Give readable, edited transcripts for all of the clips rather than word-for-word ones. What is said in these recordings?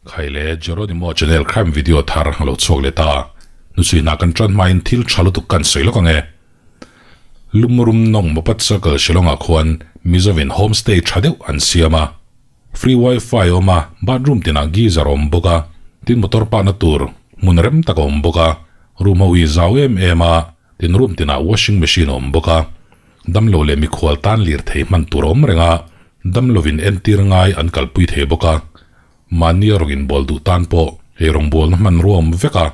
Khaile Jeronimo channel crime video thar a lo chhuak leh ta. Hnuchhui hna kan tan hmain thil tha lutuk kan sawi lawk ang e. Lumrum nawng Mopat Circle Shillong-ah khuan Mizovin homestay tha deuh an siam a. Free wifi a awm a, bathroom tinah geyser a awm bawk a, tin motor park na tur hmun rem tak a awm bawk a, room ho hi zau em em a, tin room tinah washing machine a awm bawk a. Damlo leh mikhual tan lirthei hman tur a awm reng a, damlovin entir ngai an kalpui thei bawk a. Mahni a rawngin bawl duh tan pawh ei rawngbawlna hmanrua awm vek a,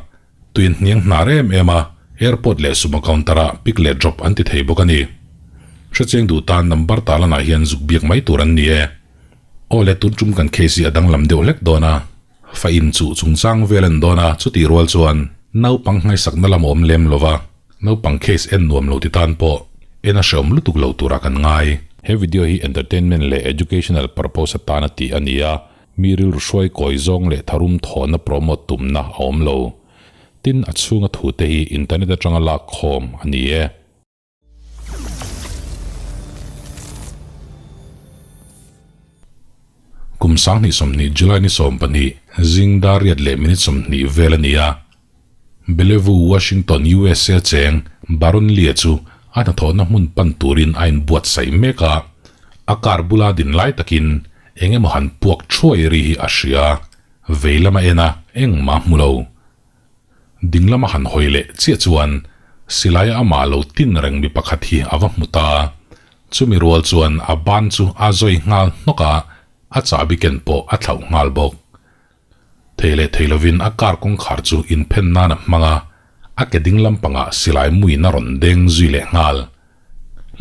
tuin hniang hnar em em a, airport leh sumo counter ah pick leh drop an ti thei bawk a ni. Hrechiang duh tan number tarlanah hian zuk biak mai tur an ni e. Aw le tun tum kan case hi a danglam deuh hlek dawn a, fa in chuh chungchang vel an dawn a, chutih rual chuan naupang nghaisakna lam a awm lem lo va, naupang case en nuam lo ti tan pawh en a hreawm lutuk lo turah kan ngai. He video hi entertainment leh educational purpose atana tih a ni a, mi rilru hruai kawi zawng leh tharum thawhna promote tumna a awm lo. Tin, a chhunga thute hi internet atanga lak khawm a ni e. Kum 2020 July ni 12 zing dar riat leh minute 20 vel a ni a. Bellevue, Washington, USA cheng Baron Lee chu a hnathawhna hmun pan turin a inbuatsaih mek a. A car bula din lai takin eng emaw han puak thuai ri hi a hria. Vei lama en a, engmah hmu lo. Ding lama han hawi leh chiah chuan silaia amah lo tin reng mi pakhat hi a va hmu ta. Chumi rual chuan a ban chu a zawi nghal hnawk a, a chahbi ken pawh a thlauh nghal bawk. Thei leh thei lovin a car kawngkhar chu inphen nan a hmang a, a ke ding lampangah silai muin a rawn deng zui leh nghal.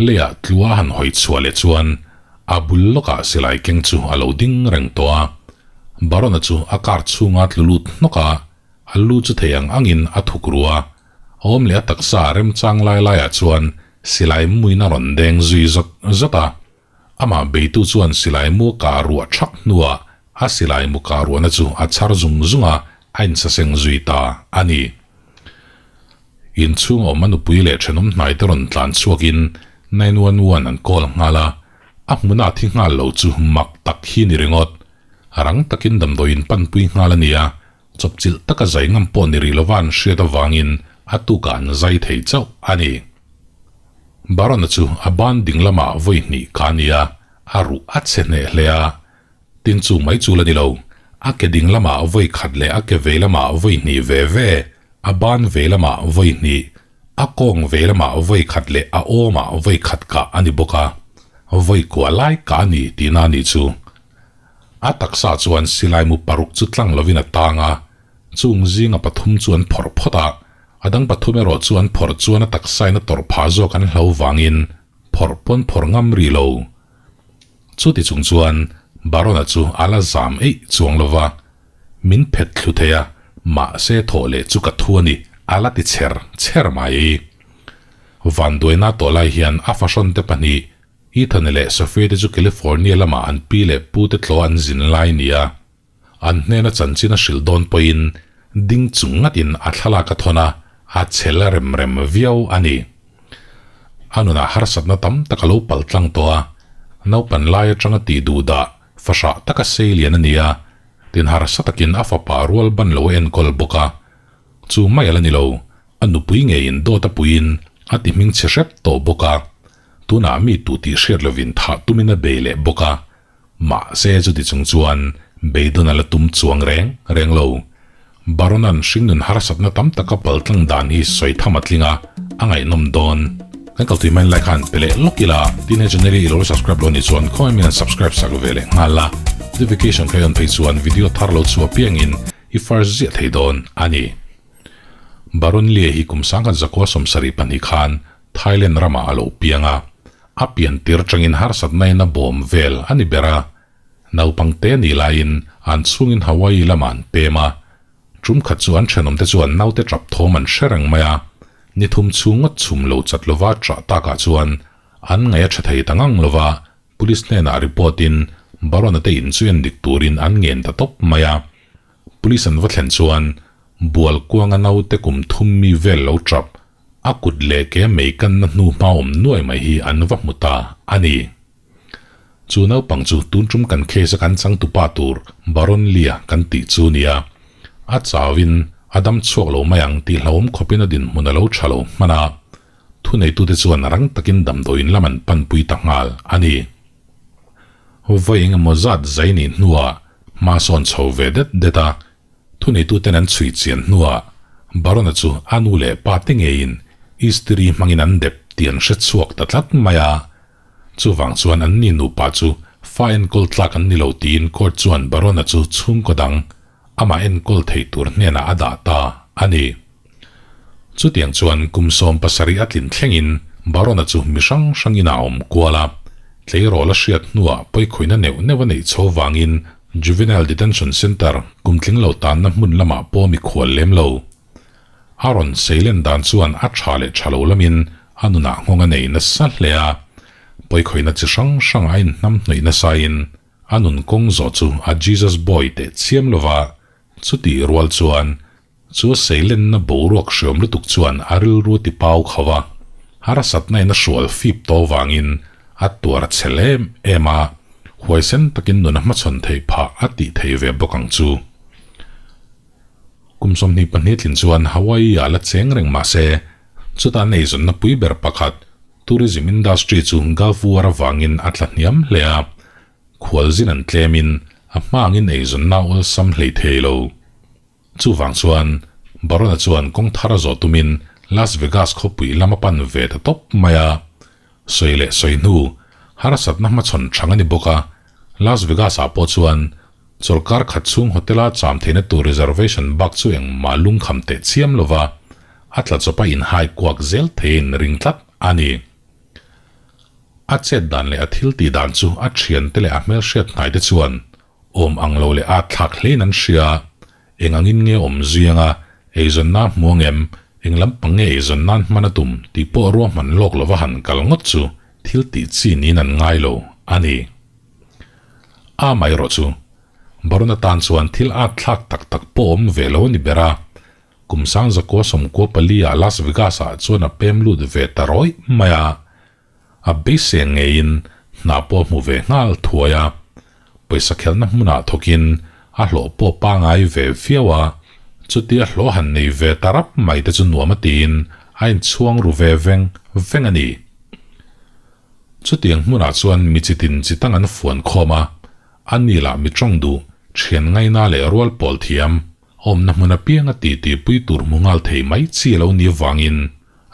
Leiah tlua han hawi chhuah leh chuan a bul lawkah silai keng chu a lo ding reng tawh a. Barona chu a car chhunga tlu lut hnawk a, a lu chu thei ang angin a thuk ru a. A awm leh a taksa remchang lai laiah chuan silai muin a rawn deng zui zawt zawt a. Amah beitu chuan silai mu kah ruah thak hnuah a silai mu kah ruahna chu a chhar zung zung a, a insaseng zui ta a ni. Inchhung awm a nupui leh thenawm hnai te rawn tlan chhuakin 911 an call nghal a, a hmuna thi nghal lo chu mak tak hi ni ringawt. Rang takin damdawiin panpui nghal a ni a, chawpchilh taka zai ngam pawh ni rih lova an hriat avangin a tukah an zai thei chauh a ni. Barona chu a ban ding lamah vawi hnih ka a ni a, a ruh a chhe hneh hle a. Tin chu mai chu la ni lo, a ke ding lamah vawi khat leh a ke vei lamah vawi hnih ve ve, a ban vei lamah vawi hnih, a kawng vei lamah vawi khat leh a awmah vawi khat kah a ni bawk a, vawi kua lai kah a ni tihna a nih chu. A taksa chuan silai mu paruk chu tlang lovin a tang a, chung zinga pathum chu an phawrh phawt a, a dang pathum erawh chu an phawrh chuan a taksain a tawrh phah zawk an hlo vangin phawrh pawn phawrh ngam rih lo. Chuti chung chuan Barona chu a la zam eih chuang lo va, min phet thlu thei a, mahse thawh leh chu ka thu a ni, a la ti chher chher mai. Vanduaina tawh lai hian a fahrawn te pahnih Ethan leh Sophia te chu California lamah an pi leh pu te tlaw an zin lai nia. An hnena chanchin a hrilh dawn pawhin ding chung ngatin a thlalak a thawn a, a chhel rem rem viau a ni. A nunah harsatna tam tak a lo pal tlang tawh a, naupan lai atanga tih duh dah fahrah taka sei lian a ni a, tin harsa takin a fapa rual ban lo a enkawl bawk a. Chu mai a la ni lo, a nupui ngeiin dawt a puiin a ti hming chhe hrep tawh bawk a. Tunah mi tu tih hriat lovin thah tumin a bei leh bawk a, mahse chuti chung chuan beidawn a la tum chuang reng reng lo. Baronan hringnun harsatna tam taka paltlang dan hi sawi tham a tling a, a ngaihnawm dawn. Kan kaltui hmain like khan pe leh lawk ila, tin he channel hi i lo subscribe lo nih chuan khawngaih min han subscribe sak ve leh nghal la, notification kha i on phei chuan video thar lo chhuah piangin i first ziah thei dawn a ni. Baron Lie hi kum 1972 khan Thailand ramah a lo piang a, a pian tir atangin harsatna in a bawm vel a ni ber a. Naupang te nih laiin an chhungin Hawaii lamah an pem a, tum khat chu an thenawmte chuan naute tap thawm an hre reng mai a, ni thum chhung ngawt chhum lo chat lova ṭah takah chuan an ngaih a ṭha thei ta ngang lova, Police hnenah report in Barona te in chu en dik turin an ngen ta tawp mai a. Police an va thlen chuan bual kuanga naute kum thum mi vel lo ṭap A kut leh ke mei kanna hnu hma awm nuai mai hi an va hmu ta a ni. Chu naupang chu tun tum kan case a kan changtupa tur Baron Lee-a kan tih chu nia. A chauin a dam chhuak lo mai ang tih hlauhawm khawpin a dinhmun a lo tha lo hman a. Thuneitute chuan rang takin damdawiin lam an panpui ta nghal a ni. Vawi engemaw zat zai nih hnuah hma sawn chho ve det det a, thuneituten an chhui chian hnuah Barona chu a nu leh pa te ngeiin istiri hmangin an dep tih an hre chhuak ta tlat mai a. Chuvang chuan an ni nupa chu fa enkawl tlak an ni lo tiin court chuan Barona chu chhungkaw dang amah enkawl thei tur hnenah a dah ta a ni. Chutiang chuan kum 70 a tlin thlengin Barona chu mi hrang hrangin a awm kual a, tleirawl a hriat hnuah pawikhawihna neuh neuh a neih chho vangin Juvenile Detention Centre kum tling lo tanna hmun lamah pawh mi khual lem lo. A rawn seilen dan chuan a tha leh tha lo lamin a nunah nghawng a nei nasa hle a, pawikhawihna chi hrang hrang a inhnamhnawih nasain a nun kawng zawh chu a Jesus Boy teh chiam lova, chutih rual chuan Chu a seilenna boruak hriawm lutuk chuan a rilru ti pau kho a, harsatna in a hrual fip tawh vangin a tuar a chhel em em a, huaisen takin nun a hmachhawn theih phah a tih thei ve bawk ang chu. Kum 22 tlin chuan Hawaii ah la cheng reng mah se, chuta an eizawnna pui ber pakhat, tourism industry chu Gulf War avangin a tla hniam hle a, khualzin an tlemin a hmangin eizawnna a awlsam hlei thei lo. Chuvang chuan Barona chuan kawng thar a zawh tumin Las Vegas khawpui lam a pan ve ta tawp mai a. Sawi leh sawi hnu, harsatna hmachhawn thang a ni bawk a, Las Vegas ah pawh chuan chawlhkar khat chhung hotel a cham theihna tur reservation bak chu engmah lungkham teh chiam lova a tla chawp a inhai kuak zel theiin ring tlat a ni. A chet dan leh a thil tih dan chu a thiante leh a hmelhriat hnai te chuan Awm ang lo leh at thlak hlein an hria. Eng angin nge awm ziang a, eizawn nan hmu ang em? Eng lampang nge eizawn nan hman a tum tih pawh ruahman lawk lova han kal ngawt chu thil tih chi niin an ngai lo a ni. A mai erawh chu Barona tan chuan thil at thlak tak tak pawh awm ve lo a ni ber a. Kum 1994 ah Las Vegas ah chuan a pem lut ve ta rawih mai a. A beisei ngeiin hna pawh a hmu ve nghal thuai a, pawisa khelhna hmunah thawkin a hlawh pawh pangai ve viau a, chutia hlawh han nei ve ta rap mai te chu nuam a tiin a inchhuang ru ve veng veng a ni. Chutiang hmunah chuan mi chitin chi tang an fuan khawm a, a ni lah mi tawng duh, thian ngaina leh rual pawl thiam, awmna hmun apianga titi pui tur hmu nghal thei mai chi a lo ni avangin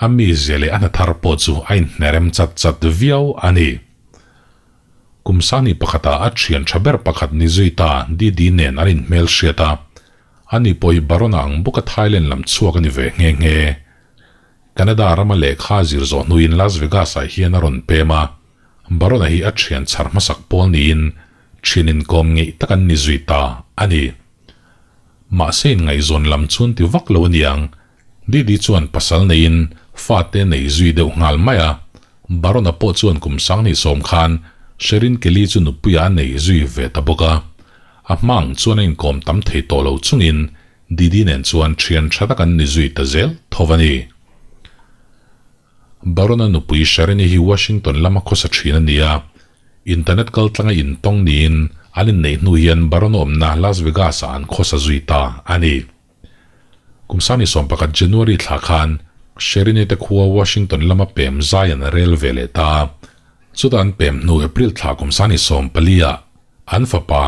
A mizia leh a hna thar pawh chu a inhnerem chat chat viau a ni. Kum sani pakhatah a thian tha ber pakhat ni zui ta Didi nen an inhmel hriat a, ani pawh hi Barona ang bawka Thailand lam chhuak a ni ve nghe nghe. Canada rama lehkha zir zawh hnuin Las Vegas-ah hian a rawn pem a, Barona hi a thian chhar hmasak pawl niin thian inkawm ngeih tak an ni zui ta a ni. Mahse inngaihzawn lam chuan ti vak lo a niang. Didi chuan pasal neiin fate nei zui deuh nghal mai a, Barona pawh chuan kum 2010 khan Sherin Kelly chu nupuia a nei zui ve ta bawk a. A hma ang chuan a inkawm tam thei tawh lo chungin Didi nen chuan thian tha tak an ni zui ta zel tho a ni. Barona nupui Sherin-i hi Washington lama khawsa thin a ni a, internet kal tlanga intawng niin an inneih hnu hian Barona awmna Las Vegas-ah an khawsa zui ta a ni. Kum 2011 January thla khan Sherine te khua Washington lama pem zai an rel ve leh ta a. Chutah an pem hnu April thla kum 2014 ah an fapa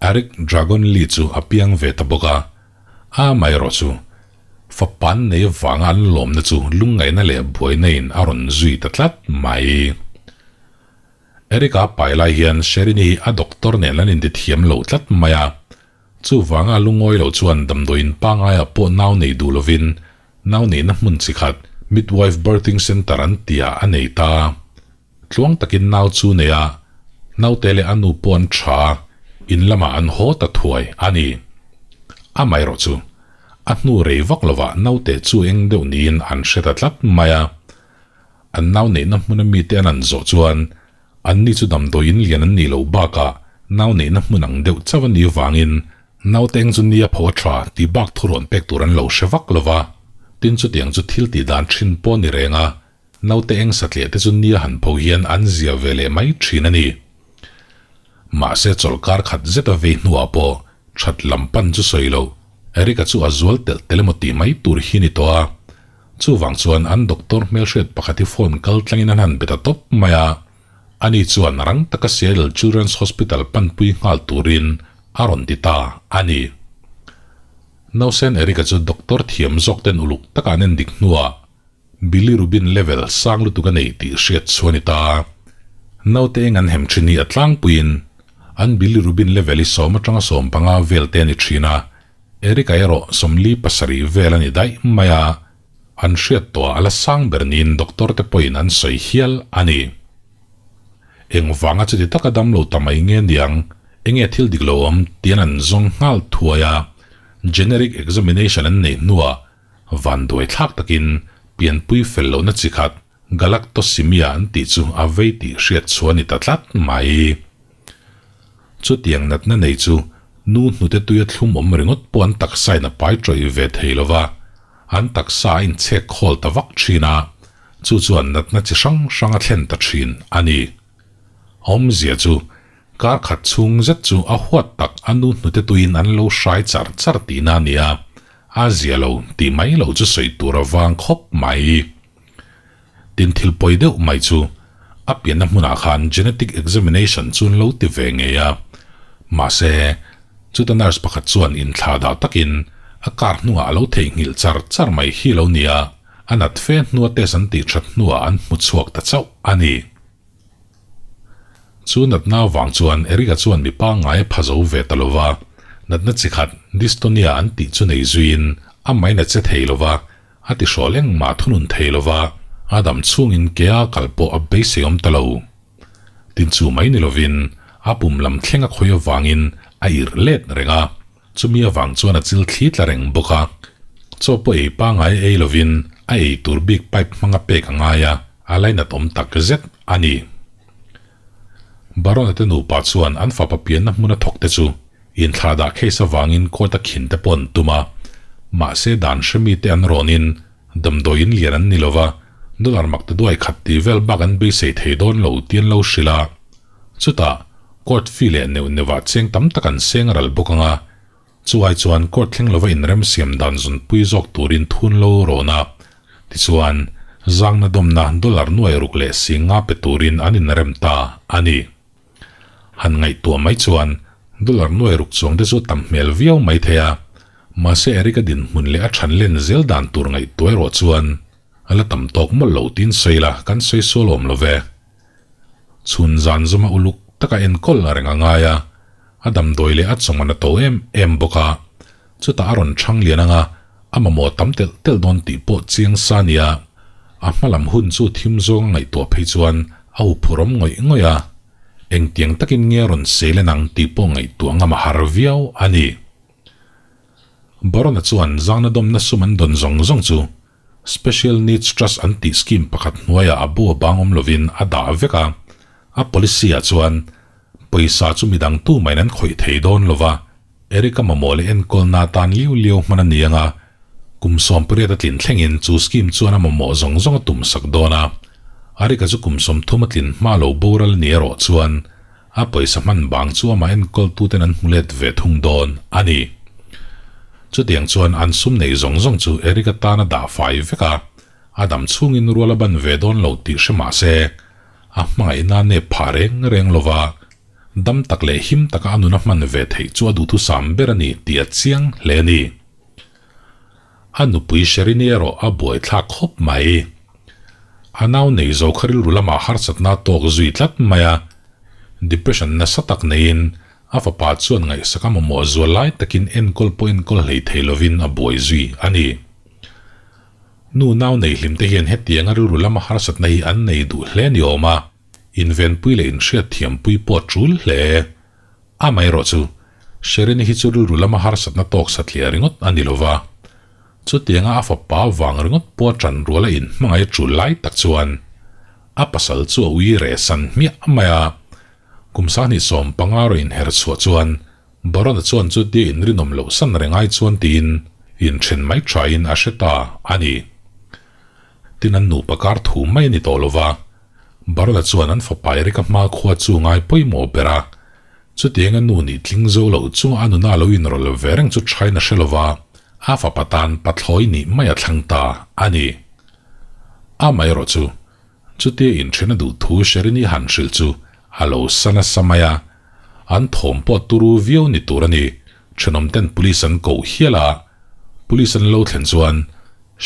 Eric Dragon Lee chu a piang ve ta bawk a. A amaherawh chu fapa an nei avanga an lawmna chu lungngaihna leh buaina in a rawn zui ta tlat mai. Eric-a pai lai hian Sherine hi a doctor nen an intithiam lo tlat mai a. Chuvanga lungawi loh chuan damdawiin pangaiah pawh nau nei duh lovin nau neihna hmun chi khat Midwife Birthing Centre an tihah a nei ta. Tluang takin nau chu nei a, naute leh a nu pawh an tha a, in lamah an haw ta thuai a ni. Amaherawh chu, a hnu rei vak lovah naute chu eng deuh niin an hre ta tlat mai a. An nau neihna hmuna mite an an zawh chuan Anni chu damdawiin lian an nih loh bakah nau neihna hmun ang deuh chauh a nih avangin naute eng chu nia pho a tha tih bak thurawn pek tur an lo hre vak lo va. Tin chutiang chu thil tih dan thin pawh a ni reng a, naute eng satliah te chu nia han pho hian an zia ve leh mai thin a ni. Mahse chawlhkar khat zet a vei hnuah pawh that lam pan chu sawi lo, Eric-a chu a zual telh telh emaw tih mai tur hi ni tawh a. Chuvang chuan an doctor hmelhriat pakhat hi phone kal tlangin an han be ta tawp mai a. Ani chuan rang taka Seattle Children's Hospital panpui nghal turin a rawn ti ta a ni. Nausen Eric-a chu doctor thiam zawk ten uluk taka an endik hnuah Bilirubin level sang lutuk a nei tih hriat chu a ni ta. Naute eng an hem thin hi a tlangpuiin an bilirubin level hi sawm atanga 15 vel te a ni thin a, Eric-a erawh 47 vel a ni daih mai a, an hriat tawhah a la sang ber niin doctor te pawhin an sawi hial a ni. Engvanga chuti taka damlo ta mai nge niang, enge thil dik lo awm tian an zawng nghal thuai a, generic examination an neih hnuah Vanduai thlak takin pianpui fel lohna chi khat Galactosemia an tih chu a vei tih hriat chhuah a ni ta tlat mai. Chutiang natna nei chu nu hnute tuia thlum awm ringawt pawh an taksain a pai tawih ve thei lo va, an taksa a inchhek khawl ta vak thin a, chu chuan natna chi hrang hrang a thlen ta thin a ni. Awmzia chu Kar khat chhung zet chu a huat tak a nu hnute tuiin an lo hrai char char tihna a ni a, a zia lo tih mai lo chu sawi tur a vang khawp mai. Tin thil pawi deuh mai chu a pianna hmunah khan genetic examination chu an lo ti ve ngei a, mahse chuta nurse pakhat chuan inthla dah takin a kar hnungah a lo theihnghilh char char mai hi lo ni a, a nat fe hnua test an tih that hnuah an hmu chhuak ta chauh a ni. Chu natna avang chuan Eric-a chuan mi pangngai a pha zo ve ta lo va, natna chi khat dystonia an tih chu nei zuiin a main a che thei lo va, a ti hrawl engmah thunun thei lo va, a dam chhungin kea kal pawh a beisei awm ta lo. Tin chu mai ni lovin a pum lam thleng a khawi avangin a irh let reng a, chumi avang chuan a chil thli tla reng bawk a. Chaw pawh ei pangngai ei lovin a ei tur bik pipe hmanga pek a ngai a, A lainat awm tak zet a ni. Barona te nupa chuan an fapa pianna hmuna thawk te chu inthlahdah case avangin court a khin te pawh an tum a, mahse dan hre mite an rawnin damdawiin lian an ni lova, dollar mak ta duai khat tih vel bak an beisei thei dawn lo tih an lo hrilh a. Chutah court fee leh neuh neuhah cheng tam tak an seng ral bawk ang a, Chuai chuan court thleng lova inrem siam dan zunpui zawk turin thun lo rawn a, tichuan zangna dawmna dollar nuai ruk leh si nga pe turin an inrem ta a ni. Han ngaihtuah mai chuan dollar nuai ruk chuang te chu tam hmel viau mai thei a, mahse Eric-a dinhmun leh a than len zel dan tur ngaihtuah erawh chuan a la tam tawk mawlh lo tiin sawi la kan sawi sual awm lo ve. Chhun zan zawma uluk taka enkawl a reng a ngai a, a damdawi leh a chawngman a to em em bawk a, chutah a rawn chhang lian ang a, a mamawh tam telh telh dawn tih pawh chiang sa nia, a hma lam hun chu thim zawng a ngaihtuah phei chuan a huphurh awm ngawih ngawih a, engtiang takin nge a rawn sei len ang tih pawh ngaihtuah ngam a har viau a ni. Barona chuan zangna dawmna sum an dawn zawng zawng chu Special Needs Trust an tih scheme pakhat hnuaiah a bu a bang awm lovin a dah vek a, a policy ah chuan pawisa chu midang tumahin an khawih thei dawn lo va, Eric-a mamawh leh enkawlna atan liu liau hman a ni ang a, kum 18 a tlin thlengin chu scheme chuan a mamawh zawng zawng a tumsak dawn a, Eric-a chu kum 30 a tlin hma lo boral a ni erawh chuan A pawisa hman bang chu amah enkawltuten an hmu let ve thung dawn a ni. Chutiang chuan an sum nei zawng zawng chu Eric atan a dah fai vek a, a dam chhungin rual a ban ve dawn lo tih hre mah se, a hmangaihna a nep phah reng reng lo va, dam tak leh him taka a nun a hman ve theih chu a duhthusam ber a ni tih a chiang hle a ni. A nupui Sherini erawh a buaithlak khawp mai. A nau nei zo kha rilru lamah harsatna a tawk zui tlat mai a, depression nasa tak neiin a fapa chuan ngaihsak a mamawh zual lai takin enkawl pawh enkawl hlei thei lovin a buai zui a ni. Nu nau nei hlim te hian hetianga rilru lama harsatna hi an nei duh hle ni awm a, invenpui leh inhriatthiampui pawh a tul hle. Amaherawh chu, Sherini hi chu rilru lama harsatna tawk satliah ringawt a ni lova, chutianga a fapa vang ringawt pawh a ṭan ruala inhmangaih a ṭul lai tak chuan a pasal chu a ui reh san hmiah mai a. Kum 25 rawh inher chhuah chuan Barona chuan chutia inrinawm loh san reng ai chuan tiin inṭhen mai ṭhain a hre ta a ni. Tin an nupa kar thu mai a ni tawh lova, Barona chuan an fapa Erika hmakhua chu ngai pawimawh ber a. Chutianga nu nih tling zo lo chunga a nuna lo inrawlh ve reng chu thain a hre lova, a fapa tan pathlawi nih mai a thlang ta a ni. Amaherawh chu, chutia inthen a duh thu Sherini han hrilh chu a lo sa nasa mai a, an thawm pawh turu viau ni tur a ni. Thenawmten police an koh hial a, police an lo thlen chuan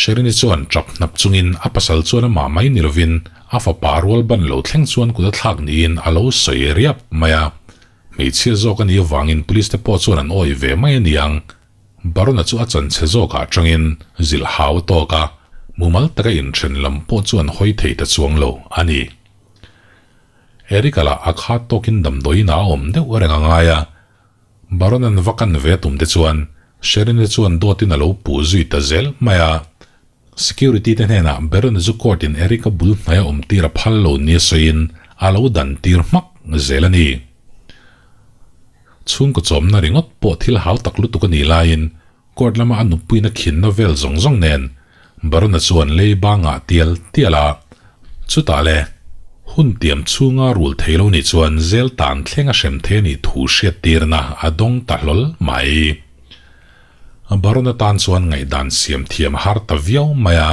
Sherini chuan tap hnap chungin a pasal chuan amah mai ni lovin a fapa rual ban lo thleng chuan kut a thlak niin a lo sawi riap mai a. Hmeichhia zawk a nih avangin police te pawh chuan an awih ve mai a niang. Barona chu a chanchhe zawkah atangin zilh hau a tawk a, mumal taka inthen lam pawh chu an hawi thei ta chuang lo a ni. Eric-a lah a khat tawkin damdawiin a awm deuh reng a ngai a. Baronan va kan ve tum te chuan Sherine chuan dawtin a lo puh zui ta zel mai a. Security te hnenah Baron chu court in Eric-a bul hnaia awm tir a phal lo nia sawiin a lo dan tir hmak zel a ni. Chhungkaw chawmna ringawt pawh thil hau tak lutuk a nih laiin court lama a nupuina khinna vel zawng zawng nen Barona chuan lei bangah tial tial a, chutah le, hun tiam chhunga rul thei lo nih chuan zel tan thleng a hrem thei a nih thu hriattirna a dawng ta hlawl mai. Barona tan chuan ngaihdan siam thiam a har ta viau mai a,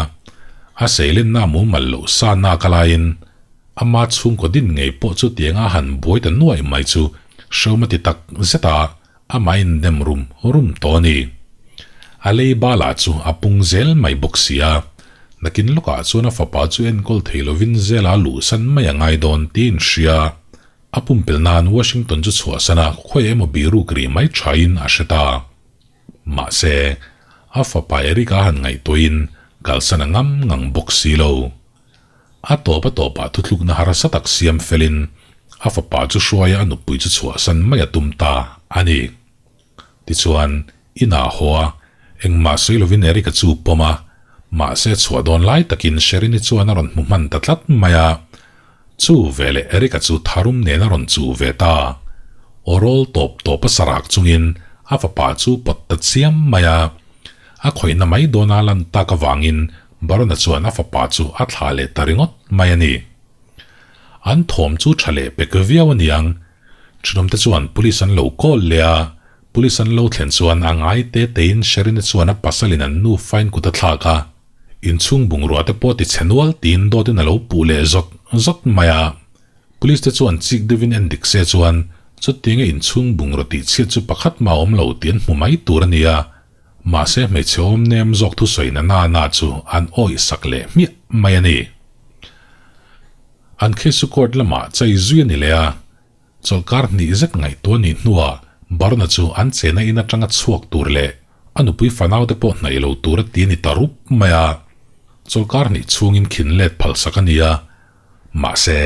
a seilenna a mumal loh sa nak a laiin ama chhungkaw din ngei pawh chutianga a han buai ta nuaih mai chu hrehawm a ti tak zet a, Amah indem rum rum tawh a ni. A lei bala chu a pung zel mai bawk si a, nakin lawkah chuan a fapa chu enkawl thei lovin zela luhsan mai a ngai dawn tiin hria. A pumpelh nan Washington chu chhuahsan a khawi emaw biruk ri mai thain a hre ta. Mahse, a fapa Eric-a han ngaihtuahin kalsan a ngam ngang bawk si lo. A tawp a tawpah thuthlukna harsa tak siam felin a fapa chu hruaia a nupui chu chhuahsan mai a tum ta a ni. Tichuan, inah haw a, engmah sawi lovin Eric-a chu pawm a, mahse chhuah dawn lai takin Sherin-i chuan a rawn hmu hman ta tlat mai a. Chu veleh Eric-a chu tharum nen a rawn chuh ve ta. Aw rawl tawp tawp a sarak chungin a fapa chu pawt ta chiam mai a. A khawihna mai dawna lan tak avangin Barona chuan a fapa chu a thlah leh ta ringawt mai a ni. An thawm chu tha leh pek viau a niang. Thenawmte chuan police an lo call leh a, police an lo thlen chuan a ngai te tein Sherina chuan a pasalin an nu fine kut a thlak a, inchhung bungrua te pawh ti chhe nual tiin dawtin a lo puh leh zawt zawt mai a. Police te chuan chik deuhin en dik se chuan chutianga inchhung bungraw tih chhiat chu pakhat mah a awm lo tih an hmu mai tur a ni a. Mahse hmeichhe awm nem zawk thusawi na na na chu an awih sak leh hmiah mai a ni. An case chu court lamah chai zui a ni leh a, chawlhkar hnih zet ngaihtuah nih hnuah Barna chu an chena in atanga chhuak tur leh a nupui fanau te pawh hnaih lo tur a ti a ni ta rup mai a. Chawlhkar hnih chhungin khin let phalsak a ni a, mahse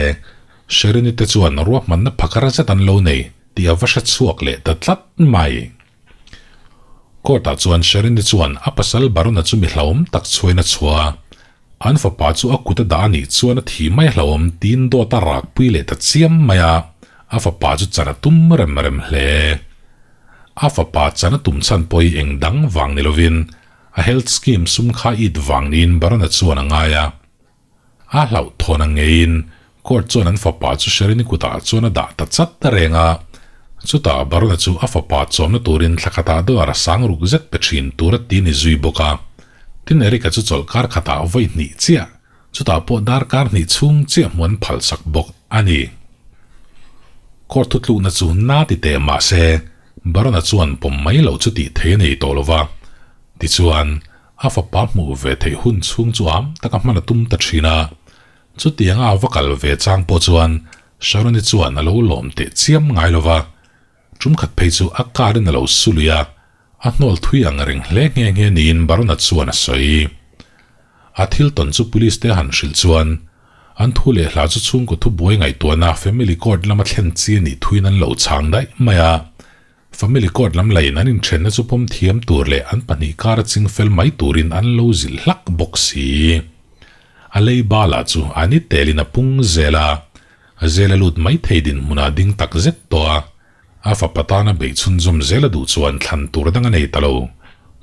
Sherini te chuan ruahmanna phakar zet an lo nei tih a va hre chhuak leh ta tlat mai. Court-ah chuan Sherin-i chuan a pasal Barona chu mi hlauhawm tak chhuain a chhuah a, an fapa chu a kut a dah a nih chuan a thi mai hlauhawm tiin dawt a rakpui leh ta chiam mai a, a fapa chu chan a tum rem rem hle. A fapa chan a tum chhan pawh hi eng dang vang ni lovin a health scheme sum kha it vang niin Barona chuan a ngai a. A hlauhthawn ang ngeiin court chuan an fapa chu Sherin-i kutah chuan a dah ta chat reng a. Chutah Barona chu a fapa chawmna turin thla khatah dollar a sang ruk zet pe thin tur a ti ni zui bawk a. Tin Eric-a chu chawlhkar khatah vawi hnih chiah, chutah pawh darkar hnih chhung chiah hmu an phalsak bawk a ni. Court thutlukna chu na ti teh mah se Barona chuan pawm mai loh chu tih thei a nei tawh lo va. Tichuan, A fapa hmuh ve theih hun chhung chu am taka hman a tum ta thin a. Chutianga a va kal ve chang pawh chuan Sharon-i chuan a lo lawm teh chiam ngai lo va. Tum khat phei chu a car in a lo su lui a, a hnawl thui ang reng hle nghe nghe niin Barona chuan a sawi. A thil tawn chu police te han hrilh chuan an thu leh hla chu chhungkaw thubuai ngaihtuahna family court lama thlen chi a nih thuin an lo chhang daih mai a. Family court lam laiin an inthenna chu pawm thiam tur leh an pahnih kar a ching fel mai turin an lo zilh hlak bawk si. A lei bala chu a ni telin a pung zel a, zel a lut mai thei dinhmunah a ding tak zet tawh a. A fapa tana beih chhunzawm zel a duh chuan thlan tur dang a nei ta lo.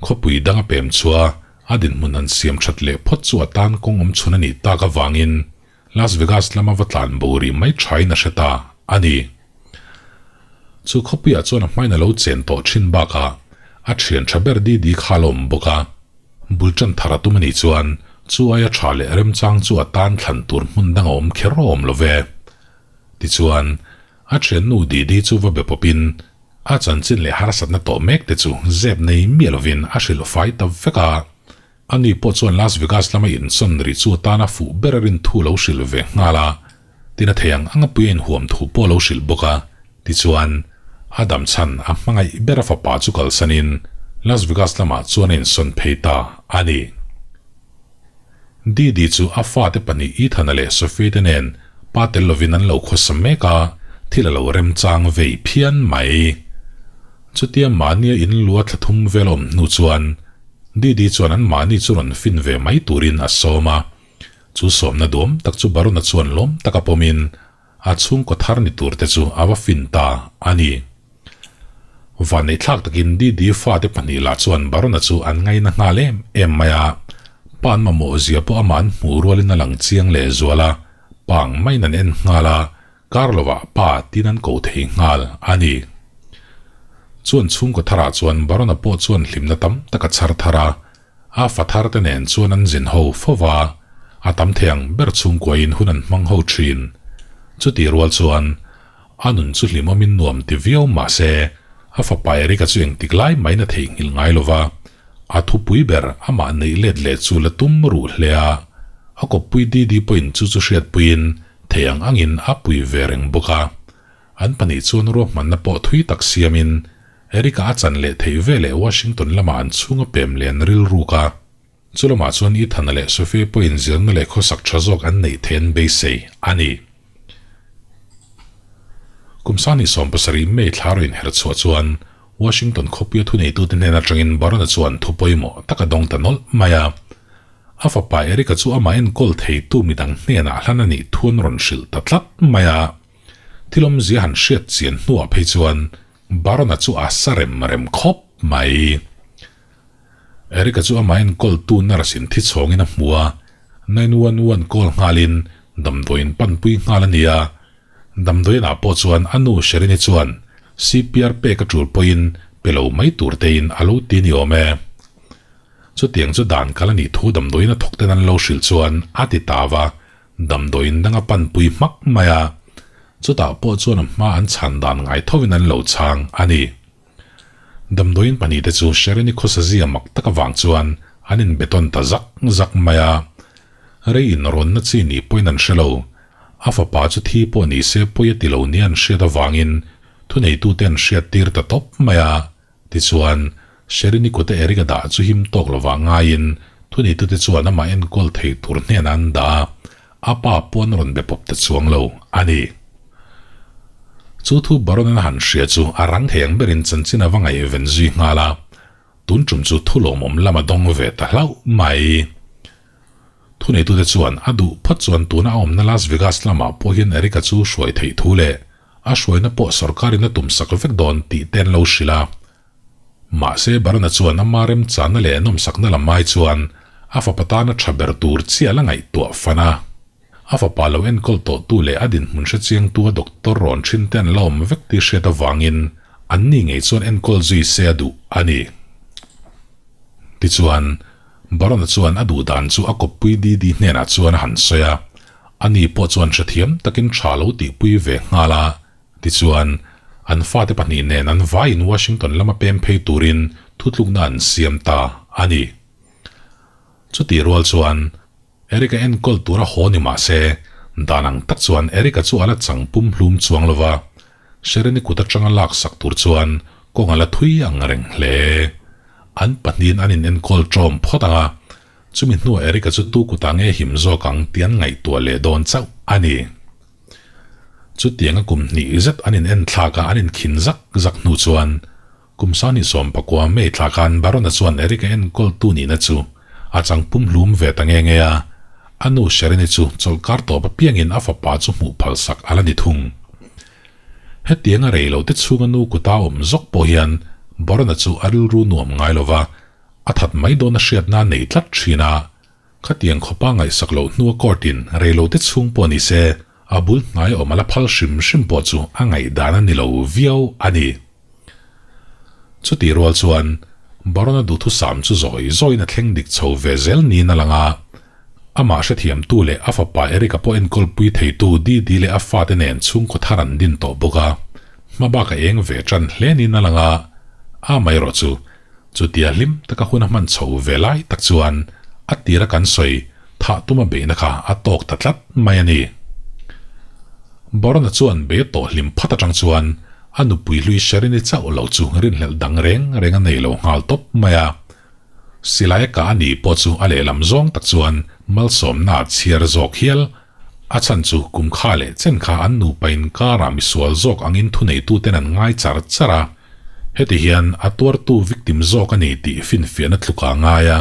Khawpui dang a pem chhuah a, a dinhmun han siam that leh phawt chu a tan kawng awm chhun a nih tak avangin Las Vegas lama va tlan bo rih mai thain a hre ta a ni. Chu khawpuiah chuan a hmain a lo chen tawh thin bakah a thian tha ber Didi kha a la awm bawk a. Bul tan thar a tum a nih chuan chu aia tha leh remchang chu a tan thlan tur hmun dang a awm kher awm lo ve. Tichuan, a thiannu Didi chu va be pawpin a chanchin leh harsatna tawh mek te chu zep nei miah lovin a hrilh fai ta vek a. Ani pawh chuan Las Vegas lama insawn ri chu a tana fuh ber a rin thu lo hrilh ve nghal a. Tin a thei ang anga pui a inhuam thu pawh a lo hrilh bawk a. Tichuan, a dam chhan a hmangaih ber a fapa chu kalsanin Las Vegas lamah chuan a insawn phei ta a ni. Didi chu a fate pahnih Ethan-a leh Sophie te nen pa tel lovin an lo khawsa mek a, thil a lo remchang vei phian mai. Chutia mahnia in lua thla thum vel a awm hnu chuan Didi chuan an mahni chu rawn fin ve mai turin a sawm a. Chu sawmna duam tak chu Barona chuan lawm taka pawmin a chhungkaw thar ni tur te chu a va fin ta a ni. Vanneihthlak takin Didi fate pahnih lah chuan Barona chu an ngaina nghal em em mai a, pa an mamawh zia pawh amah an hmuh rualin a lang chiang leh zual a, pa ang maiin an en nghal a, kar lovah pa tin an ko thei nghal a ni. Chuan chhungkaw tharah chuan Barona pawh chuan hlimna tam tak a chhar thar a, A fa thar te nen chuan an zin ho fo va, a tam thei ang ber chhungkuain hun an hmang ho thin. Chutih rual chuan a nun chu hlimawmin nuam ti viau mah se, a fapa Erika chu engtik lai maiin a theihnghilh ngai lo va, a thupui ber amah neih let leh chu la tum ruh hle a, a kawppui Didi pawhin chu chu hriatpuiin thei ang angin a pui ve reng bawk a. An pahnih chuan ruahmanna pawh thui tak siamin Eric-a a chan leh theih ve leh Washington lamah an chhung a pem len rilruk a. Chu lamah chuan Ethan-a leh Sophie pawhin zirna leh khawsak tha zawk an neih theih an beisei a ni. Kum 27 May thla rawn inher chhuah chuan Washington khawpuia thuneitute hnen atangin Barona chuan thu pawimawh tak a dawng ta nawlh mai a. A fapa Eric-a chu amah enkawl theitu midang hnenah hlan a nih thu an rawn hrilh ta tlat mai a. Thil awmzia han hriat chian hnuah phei chuan Barona chu a sa rem rem khawp mai. Erica chu amah enkawltu nurse in thi chhawngin a hmu a, 911 call nghalin damdawiin panpui nghal a ni a. Damdawiin ah pawh chuan a nu Sherini chuan CPR pek a tul pawhin pe lo mai tur tein a lo ti ni awm e. Chutiang chu dan kal a nih thu damdawiin a thawk ten an lo hrilh chuan a ti ta va, Damdawiin dang a panpui hmak mai a, chutah pawh chuan a hma an chhan dan ngai thovin an lo chhang a ni. Damdawiin pahnihte chu Shereni khawsazia mak tak avang chuan an inbetawn ta zak zak mai a, rei inrawnna chi nih pawhin an hre lo. A fapa chu thi pawh ni se pawi a ti lo nia an hriat avangin thuneitute an hriattir ta tawp mai a. Tichuan, Sherini kute Eric a dah chu him tawk lovah ngaiin thuneitute chuan amah enkawl thei tur hnenah an dah a, a pa pawh an rawn be pawp ta chuang lo a ni. Chu thu Baron-an a han hria chu a rang thei ang berin chanchin a va ngaihven zui nghal a, tun tum chu thu lawmawm lam a dawng ve ta hlauh mai. Thuneitute chuan a duh phawt chuan tuna a awmna Las Vegas lamah pawh hian Eric-a chu hruai theih thu leh A hruaina pawh sorkarin a tumsak vek dawn tih te an lo hrilh a. Mahse Barona chuan ama remchanna leh nawmsakna lam ai chuan a fapa tana tha ber tur chiah la ngaihtuah fan a. A fapa lo enkawl tawhtu leh a dinhmun hrechiangtu a doctor rawn thin te an la awm vek tih hriat avangin anni ngei chuan enkawl zui se a duh a ni. Tichuan, Barona chuan a duh dan chu a kawppui Didi hnenah chuan a han sawi a. Ani pawh chuan hrethiam takin tha lo tihpui ve nghal a, tichuan, an fate pahnih nen an vaiin Washington lama pem phei turin thutlukna an siam ta a ni. Chutih rual chuan, Eric-a enkawl tura haw ni mah se, dan ang tak chuan Eric-a chu a la chang pum hlum chuang lo va, Shereni kut atanga laksak tur chuan kawng a la thui ang reng hle. An pahnihin an inenkawl ṭawm phawt ang a, Chumi hnuah Eric-a chu tu kutah nge him zawk ang tih an ngaihtuah leh dawn chauh a ni. Chutianga kum hnih zet an in enthlak a, an inkhin zak zak hnu chuan kum 29 May thla khan Barona chuan Eric-a enkawltu nihna chu a chang pumhlum ve ta nge nge a, a nu Sherin-i chu chawlhkar tawp apiangin a fapa chu hmuh phalsak a la ni thung. Hetianga rei lo te chhunga nu kuta awm zawk pawh hian Barona chu a rilru nuam ngai lo va, A that mai dawn a hriatna a nei tlat thin a, khatiang khawpa ngaihsak loh hnua court in reilote chhung pawh ni se, A bul hnai awm a la phal hrim hrim pawh chu a ngaihdan a ni lo viau a ni. Chutih rual chuan Baron-a duhthusam chu zawi zawiin a thleng dik chho ve zel niin a lang a. Amah hrethiamtu leh a fapa Eric-a pawh enkawlpui theitu Didi leh a fate nen chhungkaw thar an din tawh bawk a, hma bak a eng ve tan hle niin a lang a. Amaherawhchu, chutia hlim taka hun a hman chho ve lai tak chuan a tira kan sawi thah tuma beihna kha a tawk ta tlat mai a ni. Baron-a chuan bei a tawh hlim phat atang chuan a nupui hlui Sherin-i chauh lo chu rinhlelh dang reng reng a nei lo nghal tawp mai a. Silai a kah a nih pawh chu a lehlam zawng tak chuan malsawmna a chhiar zawk hial. A chhan chu kum kha leh chen kha an nupa inkarah misual zawk angin thuneituten an ngai char char a. Heti hian a tuartu victim zawk a ni tih finfiahna tluk a ngai a.